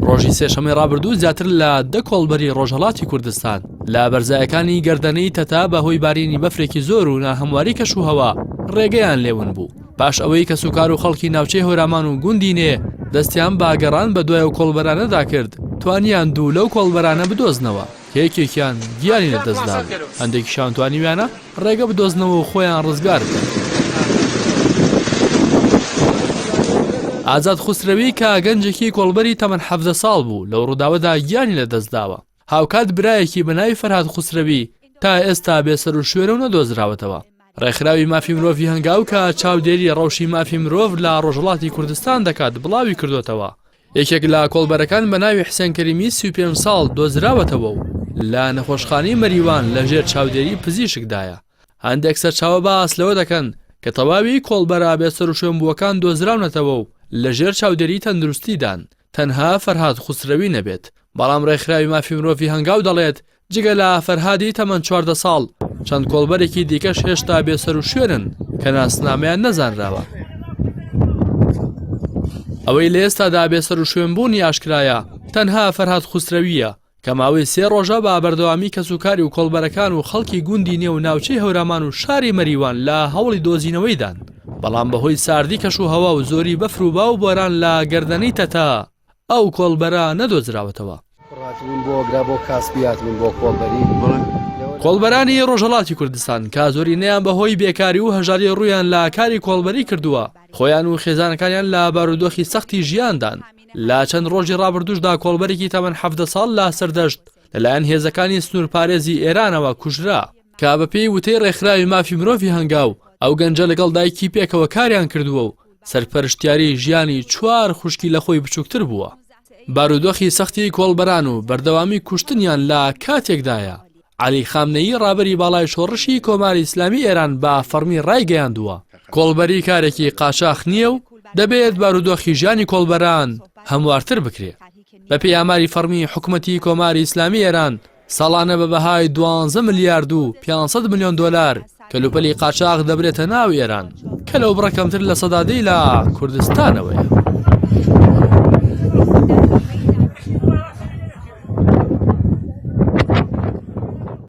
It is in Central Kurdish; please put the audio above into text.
ڕۆژی سێشەممەی ڕابردوو زیاتر لە دە کۆڵبەری ڕۆژهەڵاتی کوردستان لە بەرزایەکانی گەردەنەی تەتە بە هۆی بارینی بەفرێکی زۆر و ناهەمواری کەشوهەوا ڕێگەیان لێ ون بوو. پاش ئەوەی کەسوکار و خەڵکی ناوچەی هەورامان و گوندی نێ دەستیان بە گەڕان بە دوای ئەو کۆڵبەرانەدا کرد، توانیان دوو لەو کۆڵبەرانە بدۆزنەوە کە یەکێکیان گیانی لەدەستدابوو، هەندێکیشیان توانیویانە ڕێگە بدۆزنەوە و خۆیان ڕزگار بکەن. ئازاد خوسرەوی کە گەنجێکی کۆڵبەری تەمەن 17 ساڵ بوو لەو ڕووداوەدا گیانی لەدەستداوە. هاوکات برایەکی بە ناوی فەرهاد خوسرەوی تا ئێستا بێسەروشوێنە و نەدۆزراوەتەوە. ڕێکخراوی مافی مرۆڤی هەنگاو کە چاودێری ڕەوشی مافی مرۆڤ لە ڕۆژهەڵاتی کوردستان دەکات بڵاوی کردۆتەوە، یەکێک لە کۆڵبەرەکان بە ناوی حسێن کەریمی 35 ساڵ دۆزراوەتەوە و لە نەخۆشخانەی مەریوان لە ژێر چاودێری پزیشکدایە. هەندێک سەرچاوە باس لەوە دەکەن کە تەواوی کۆڵبەرە بێسەروشوێنبووەکان دۆزراونەتەوە و لە ژێر چاودێری تەندروستیدان، تەنها فەرهاد خوسرەوی نەبێت، بەڵام ڕێکخراوی مافی مرۆڤی هەنگاو دەڵێت، جگە لە فەرهادی تەمەن 14 ساڵ، چەند کۆڵبەرێکی دیکەش هێشتا بێسەروشوێنن کە ناسنامەیان نەزانراوە. ئەوەی لە ئێستادا بێسەروشوێنبوونی ئاشکرایە، تەنها فەرهاد خوسرەوییە، کە ماوەی سێ ڕۆژە بە بەردەوامی کەسوکاری و کۆڵبەرەکان و خەڵکی گوندی نێو ناوچەی هەورامان و شاری مەریوان لە هەوڵی دۆزینەوەیدان، بەڵام بەهۆی ساردی کەشوهەوا و زۆری بەفر و با و بۆران لە گەردەنەی تەتە، ئەو کۆڵبەرە نەدۆزراوەتەوە. کۆڵبەرانی ڕۆژهەڵاتی کوردستان کە زۆرینەیان بەهۆی بێکاری و هەژاری ڕوویان لە کاری کۆڵبەری کردووە، خۆیان و خێزانەکانیان لە بارودۆخی سەختی ژیاندان. لە چەند ڕۆژی ڕابردووشدا کۆڵبەرێکی تەمەن 17 ساڵ لە سەردەشت لەلایەن هێزەکانی سنوورپارێزی ئێرانەوە کوژرا، کە بەپێی وتەی ڕێکخراوی مافی مرۆڤی هەنگاو، ئەو گەنجە لەگەڵ دایکی پێکەوە کاریان کردووە و سەرپەرشتیاری ژیانی چوار خوشکی لە خۆی بچووکتر بووە. بارودۆخی سەختی کۆڵبەران و بەردەوامی کوشتنیان لە کاتێکدایە، عەلی خامنەیی ڕابەری باڵای شۆڕشی کۆماری ئیسلامی ئێران بە فەڕمی ڕایگەیاندووە، کۆڵبەری کارێکی قاچاخ نییە و دەبێت بارودۆخی ژیانی کۆڵبەران هەموارتر بکرێ. بەپێی ئاماری فەڕمی حکومەتی کۆماری ئیسلامی ئێران، ساڵانە بە بەهای دوانزە ملیارد و 500 ملیۆن دۆلار کەلوپەلی قاچاخ دەبرێتە ناو ئێران کە لەو بڕە کەمتر لە سەدا دەی لە کوردستانەوەیە.